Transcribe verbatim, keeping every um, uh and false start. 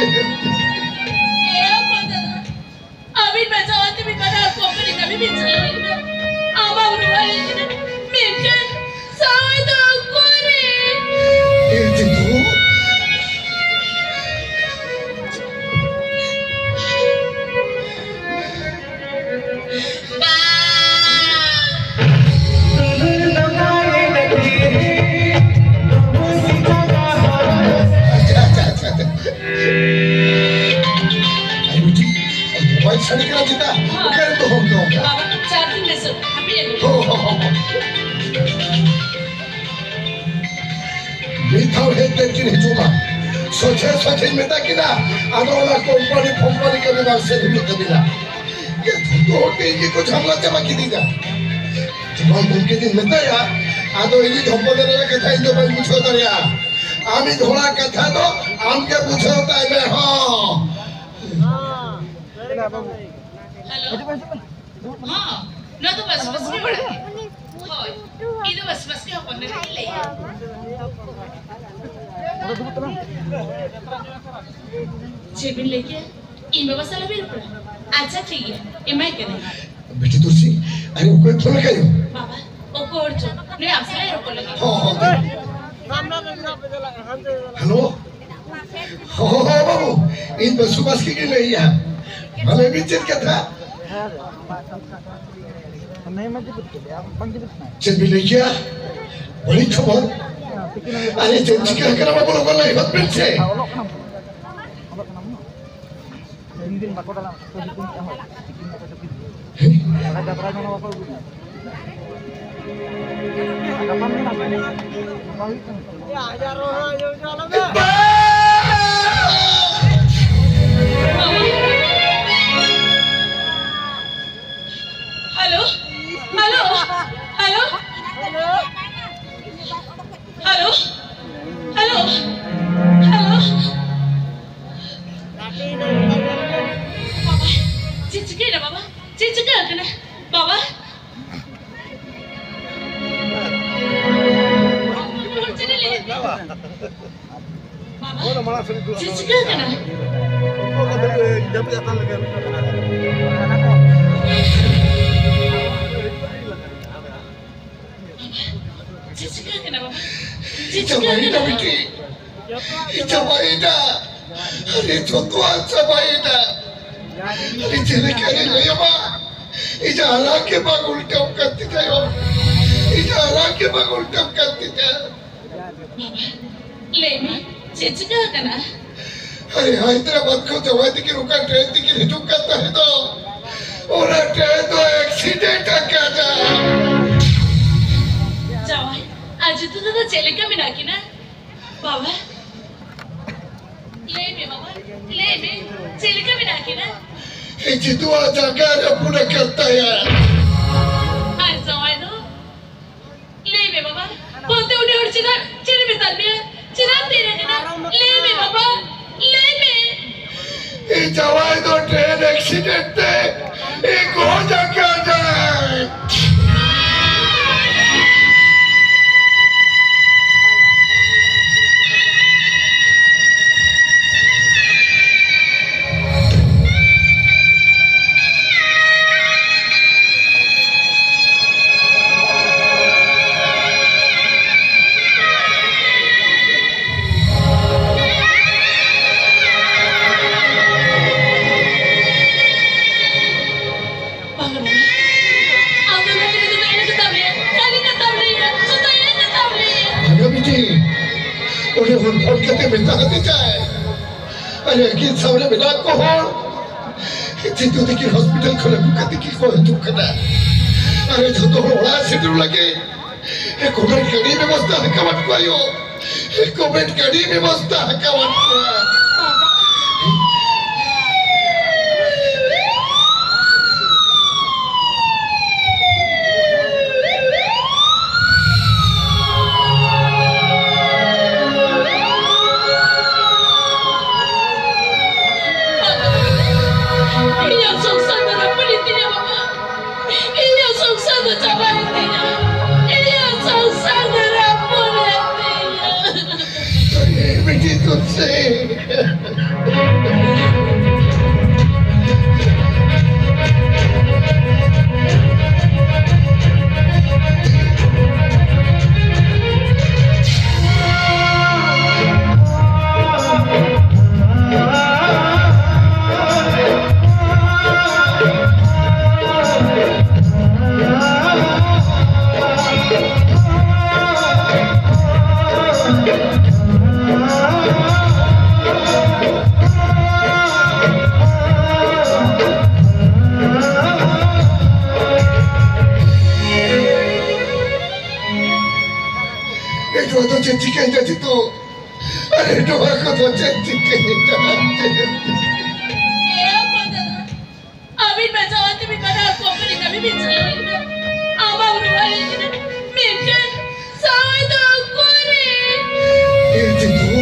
ᱮ ᱦᱚᱯᱚᱱ ᱫᱟᱫᱟ, ᱟᱹᱵᱤᱱ ᱵᱟᱧᱪᱟᱣ ᱛᱮ ᱢᱤᱫ ᱵᱟᱨ ᱦᱚᱲ ᱠᱚ ᱟᱹᱵᱤᱱ ᱠᱟᱹᱢᱤ ᱵᱤᱱ ᱪᱟᱞᱟᱣ ᱞᱮᱱᱟ᱾ ᱟᱢᱟᱜ ᱨᱩᱣᱟᱹᱲ ᱦᱮᱡ ᱠᱟᱱᱟ, ᱢᱮᱱᱠᱷᱟᱱ ᱥᱟᱶ ᱫᱚ ᱚᱠᱚᱭ ᱨᱮ? ᱮ ᱡᱤᱛᱩ᱾ ᱟᱪᱪᱷᱟ, ᱟᱪᱪᱷᱟ, ᱟᱪᱪᱷᱟ, ᱟᱪᱪᱷᱟ᱾ ᱟᱨᱮ ᱵᱤᱴᱤ, ᱢᱳᱵᱟᱭᱤᱞ ᱥᱟᱰᱮ ᱠᱟᱱᱟ ᱪᱮᱛᱟ? ᱚᱠᱟᱨᱮ ᱫᱚᱦᱚ ᱦᱚᱴᱚ ᱠᱟᱜᱼᱟ? ᱵᱟᱵᱟ, ᱪᱟᱨᱡᱤᱝ ᱨᱮ ᱥᱮ, ᱦᱟᱯᱮ ᱟᱹᱜᱩ᱾ ᱦᱚᱸ, ᱦᱚᱸ, ᱦᱚᱸ, ᱦᱚᱸ᱾ ᱢᱤᱫ ᱫᱷᱟᱣ ᱦᱮᱡ ᱠᱟᱛᱮ ᱠᱤᱱ ᱦᱤᱡᱩᱜ ᱢᱟ᱾ ᱥᱚᱡᱷᱮ ᱥᱚᱡᱷᱮᱧ ᱢᱮᱛᱟ ᱠᱤᱱᱟ, ᱟᱫᱚ ᱚᱱᱟ ᱠᱳᱢᱯᱟᱱᱤ ᱯᱷᱳᱢᱯᱟᱱᱤ ᱠᱟᱹᱢᱤ ᱵᱟᱝ ᱥᱮᱱ ᱦᱩᱭᱩᱜ ᱛᱟᱹᱵᱤᱱᱟ᱾ ᱤᱭᱟᱹ, ᱡᱷᱚᱛᱚ ᱦᱚᱲ ᱜᱮ ᱤᱧ ᱜᱮᱠᱚ ᱡᱷᱟᱢᱞᱟ ᱪᱟᱵᱟ ᱠᱤᱫᱤᱧᱟ᱾ ᱡᱟᱶᱟᱭ ᱜᱚᱢᱠᱮ ᱫᱚᱧ ᱢᱮᱛᱟᱭᱟ, ᱟᱫᱚ ᱤᱧᱤᱡ ᱦᱚᱯᱚᱱ ᱮᱨᱟ ᱠᱟᱛᱷᱟ ᱤᱧ ᱫᱚ ᱵᱟᱹᱧ ᱵᱩᱡᱷᱟᱹᱣ ᱫᱟᱲᱮᱭᱟᱜᱼᱟ᱾ ᱟᱢᱤᱡ ᱦᱚᱲᱟ ᱠᱟᱛᱷᱟ ᱫᱚ ᱟᱢ ᱜᱮ ᱵᱩᱡᱷᱟᱹᱣ ᱛᱟᱭ ᱢᱮ᱾ ᱦᱚᱸ᱾ ᱦᱮᱞᱳ᱾ ᱦᱚᱸ, ᱱᱚᱣᱟ ᱫᱚ ᱵᱟᱥ ᱵᱟᱥ ᱜᱮ ᱚᱲᱟᱜ ᱜᱮ᱾ ᱦᱳᱭ, ᱤᱧ ᱫᱚ ᱵᱟᱥ ᱵᱟᱥ ᱜᱮ ᱦᱚᱯᱚᱱ ᱮᱨᱟ ᱤᱧ ᱞᱟᱹᱭᱟ᱾ ᱪᱮᱫ ᱵᱤᱱ ᱞᱟᱹᱭ ᱠᱮᱫᱟ? ᱤᱧ ᱵᱟᱵᱟ ᱥᱟᱞᱟᱜ ᱵᱤᱱ ᱨᱚᱯᱚᱲᱟ? ᱟᱪᱪᱷᱟ, ᱴᱷᱤᱠ ᱜᱮᱭᱟ, ᱮᱢᱟᱭ ᱠᱟᱹᱱᱟᱹᱧ᱾ ᱵᱤᱴᱤ ᱛᱩᱞᱥᱤ, ᱟᱨᱮ ᱚᱠᱚᱭ ᱯᱷᱳᱱ ᱟᱠᱟᱫ ᱭᱳ? ᱵᱟᱵᱟ, ᱚᱠᱚᱭ ᱪᱚ, ᱱᱩᱭ ᱟᱢ ᱥᱟᱞᱟᱜ ᱮ ᱨᱚᱯᱚᱲ ᱞᱟᱹᱜᱤᱫ᱾ ᱦᱚᱸ, ᱦᱚᱸ, ᱦᱮᱞᱳ᱾ ᱦᱚᱸ, ᱦᱚᱸ, ᱦᱚᱸ, ᱵᱟᱹᱵᱩ, ᱤᱧ ᱵᱟᱹᱥᱩ ᱵᱟᱥᱠᱮ ᱜᱤᱧ ᱞᱟᱹᱭᱮᱜᱼᱟ᱾ ᱢᱟ ᱞᱟᱹᱭ ᱵᱤᱱ ᱪᱮᱫ ᱠᱟᱛᱷᱟ? ᱪᱮᱫ ᱵᱤᱱ ᱞᱟᱹᱭ ᱠᱮᱜᱼᱟ? ᱵᱟᱹᱲᱤᱡ ᱠᱷᱚᱵᱚᱨ? ᱟᱨᱮ ᱪᱮᱫ ᱪᱤᱠᱟᱹ ᱟᱠᱟᱱᱟ ᱵᱟᱹᱵᱩ, ᱞᱚᱜᱚᱱ ᱞᱟᱹᱭ ᱦᱚᱫ ᱵᱤᱱ ᱥᱮ᱾ ᱛᱤᱱ ᱫᱤᱱ ᱵᱟᱠᱚ ᱫᱟᱬᱟᱱᱟ, ᱛᱚ ᱫᱩ ᱫᱤᱱ ᱪᱮᱫ ᱦᱚᱸ ᱵᱟᱝ᱾ ᱛᱤᱠᱤᱱ ᱫᱟᱠᱟ ᱡᱚᱢ ᱠᱮᱫᱟ᱾ ᱦᱮᱸ? ᱫᱟᱠᱟ ᱡᱟᱛᱨᱟ ᱡᱚᱢ ᱵᱟᱠᱚ ᱟᱹᱜᱩ ᱠᱮᱫᱟ᱾ ᱜᱟᱯᱟ ᱢᱮᱭᱟᱝ ᱜᱟᱯᱟ ᱦᱩᱭᱩᱜ ᱠᱟᱱᱟ᱾ Hello, hello, hello, hello, hello, hello. ᱵᱟᱵᱟ, ᱪᱮᱫ ᱪᱤᱠᱟᱹᱭᱮᱱᱟ ᱵᱟᱵᱟ? ᱪᱮᱫ ᱪᱤᱠᱟᱹ ᱟᱠᱟᱱᱟ? ᱵᱟᱵᱟ? ᱪᱮᱫ ᱮ ᱞᱟᱹᱭᱮᱫ? ᱵᱟᱵᱟ? ᱪᱮᱫ ᱪᱤᱠᱟᱹ ᱠᱟᱱᱟ? ᱪᱮᱫ ᱪᱤᱠᱟᱹ ᱠᱟᱱᱟ ᱵᱟᱵᱟ? ᱪᱮᱫ ᱪᱤᱠᱟᱹ ᱪᱟᱵᱟᱭᱮᱱᱟ ᱠᱟᱱᱟ? ᱵᱤᱴᱤ, ᱪᱟᱵᱟᱭᱮᱱᱟ᱾ ᱟᱨᱮ ᱡᱚᱛᱚᱣᱟᱜ ᱪᱟᱵᱟᱭᱮᱱᱟ᱾ ᱟᱨᱮ ᱪᱮᱫ ᱞᱮᱠᱟᱨᱮ ᱞᱟᱹᱭᱟᱢᱟ? ᱤᱧᱟᱜ ᱟᱞᱟᱝ ᱜᱮ ᱵᱟᱝ ᱩᱞᱴᱟᱹᱣ ᱠᱟᱱ ᱛᱤᱧᱟ ᱭᱳ᱾ ᱤᱧᱟᱜ ᱟᱞᱟᱝ ᱜᱮ ᱵᱟᱝ ᱩᱞᱴᱟᱹᱣ ᱠᱟᱱ ᱛᱤᱧᱟ᱾ ᱵᱟᱵᱟ, ᱞᱟᱹᱭ ᱢᱮ, ᱪᱮᱫ ᱪᱤᱠᱟᱹ ᱟᱠᱟᱱᱟ? ᱟᱨᱮ ᱦᱟᱭᱫᱨᱟᱵᱟᱫ ᱠᱷᱚᱱ ᱡᱟᱶᱟᱭ ᱛᱤᱠᱤᱱ ᱚᱠᱟ ᱴᱨᱮᱱ ᱛᱮᱠᱤᱱ ᱦᱤᱡᱩᱜ ᱠᱟᱱ ᱛᱟᱦᱮᱸ ᱫᱚ, ᱚᱱᱟ ᱴᱨᱮᱱ ᱫᱚ ᱮᱠᱥᱤᱰᱮᱱᱴ ᱟᱠᱟᱱᱟ᱾ ᱡᱟᱶᱟᱭ ᱟᱨ ᱡᱤᱛᱩ ᱫᱟᱫᱟ ᱪᱮᱫ ᱞᱮᱠᱟ ᱢᱮᱱᱟᱜ ᱠᱤᱱᱟ? ᱵᱟᱵᱟ, ᱞᱟᱹᱭ ᱢᱮ ᱵᱟᱵᱟ, ᱞᱟᱹᱭ ᱢᱮ, ᱪᱮᱫ ᱞᱮᱠᱟ ᱢᱮᱱᱟᱜ ᱠᱤᱱᱟ? ᱡᱤᱛᱩᱣᱟᱜ ᱡᱟᱸᱜᱟ ᱨᱟᱹᱯᱩᱫ ᱟᱠᱟᱱ ᱛᱟᱭᱟ᱾ ᱟᱨ ᱡᱟᱶᱟᱭ ᱫᱚ? ᱞᱟᱹᱭ ᱢᱮ ᱵᱟᱵᱟ, ᱵᱚᱞᱛᱮ ᱩᱱᱤ ᱦᱚᱲ ᱪᱮᱫᱟᱜ, ᱪᱮᱫ ᱮ ᱢᱮᱛᱟᱫ ᱢᱮᱭᱟ? ᱪᱮᱫᱟᱜ ᱛᱤᱨ ᱟᱠᱟᱱᱟ? ᱞᱟᱹᱭ ᱢᱮ ᱵᱟᱵᱟ, ᱞᱟᱹᱭ ᱢᱮ᱾ ᱤᱧ ᱡᱟᱶᱟᱭ ᱫᱚ ᱴᱨᱮᱱ ᱮᱠᱥᱤᱰᱮᱱᱴ ᱛᱮ ᱜᱚᱡ ᱟᱠᱟᱱᱟᱭ᱾ ᱵᱟᱝ ᱜᱟᱱᱚᱜᱼᱟ᱾ ᱟᱢ ᱫᱚ ᱱᱚᱣᱟ ᱠᱟᱛᱷᱟ ᱫᱚ ᱮᱲᱮ ᱠᱟᱛᱷᱟᱢ ᱞᱟᱹᱭᱟ, ᱥᱟᱹᱨᱤ ᱠᱟᱛᱷᱟᱢ ᱞᱟᱹᱭᱟ, ᱥᱩᱫᱷᱩ ᱮᱲᱮ ᱠᱟᱛᱷᱟᱢ ᱞᱟᱹᱭᱟ᱾ ᱵᱟᱝᱟ ᱵᱤᱴᱤ, ᱩᱱᱤ ᱦᱚᱲ ᱯᱷᱳᱱ ᱠᱟᱛᱮ ᱢᱮᱛᱟ ᱦᱟᱫᱮ ᱪᱟᱭ, ᱟᱨᱮ ᱟᱹᱠᱤᱱ ᱥᱟᱶᱨᱮ ᱢᱮᱱᱟᱜ ᱠᱚ ᱦᱚᱲ, ᱡᱤᱛᱩ ᱛᱤᱠᱤᱱ ᱦᱚᱥᱯᱤᱴᱟᱞ ᱠᱷᱚᱱ ᱟᱹᱜᱩ ᱠᱟᱛᱮ ᱠᱤᱱ ᱠᱚ ᱦᱤᱡᱩᱜ ᱠᱟᱱᱟ᱾ ᱟᱨᱮ ᱡᱷᱚᱛᱚ ᱦᱚᱲ ᱚᱲᱟᱜ ᱥᱮᱴᱮᱨ ᱞᱟᱹᱜᱤᱫ ᱠᱚᱵᱮᱰ ᱜᱟᱹᱰᱤ ᱵᱮᱵᱚᱥᱛᱟ ᱟᱠᱟᱣᱟᱫ ᱠᱚᱣᱟ ᱭᱳ᱾ ᱠᱚᱵᱮᱰ ᱜᱟᱹᱰᱤ ᱵᱮᱵᱚᱥᱛᱟ ᱟᱠᱟᱣᱟᱫ ᱠᱚᱣᱟ᱾ ᱤᱧᱟᱜ ᱥᱚᱝᱥᱟᱨ ᱫᱚ ᱨᱟᱹᱯᱩᱫ ᱮᱱ ᱛᱤᱧᱟ ᱵᱟᱵᱟ᱾ ᱤᱧᱟᱜ ᱥᱚᱝᱥᱟᱨ ᱫᱚ ᱪᱟᱵᱟᱭᱮᱱ ᱛᱤᱧᱟ᱾ ᱤᱧᱟᱜ ᱥᱚᱝᱥᱟᱨ ᱫᱚ ᱨᱟᱹᱯᱩᱫ ᱮᱱ ᱛᱤᱧᱟ᱾ ᱵᱤᱴᱤ ᱛᱩᱞᱥᱤ, ᱪᱮᱫ ᱪᱤᱠᱟᱹᱭᱮᱱᱟ? ᱪᱮᱫ ᱪᱤᱠᱟᱹᱭᱮᱱᱟ? ᱮ ᱟᱯᱟ ᱫᱟᱫᱟ, ᱟᱹᱵᱤᱱ ᱵᱟᱧᱪᱟᱣ ᱛᱮ ᱢᱤᱫ ᱵᱟᱨ ᱦᱚᱲ ᱠᱚ ᱠᱟᱹᱢᱤ ᱵᱤᱱ ᱪᱟᱞᱟᱣ ᱞᱮᱱᱟ᱾ ᱟᱢᱟᱜ ᱨᱩᱣᱟᱹ ᱦᱮᱡ ᱮᱱᱟ, ᱢᱮᱱᱠᱷᱟᱱ ᱥᱟᱶ ᱫᱚ ᱚᱠᱚᱭ ᱨᱮ? ᱮ ᱡᱤᱛᱩ᱾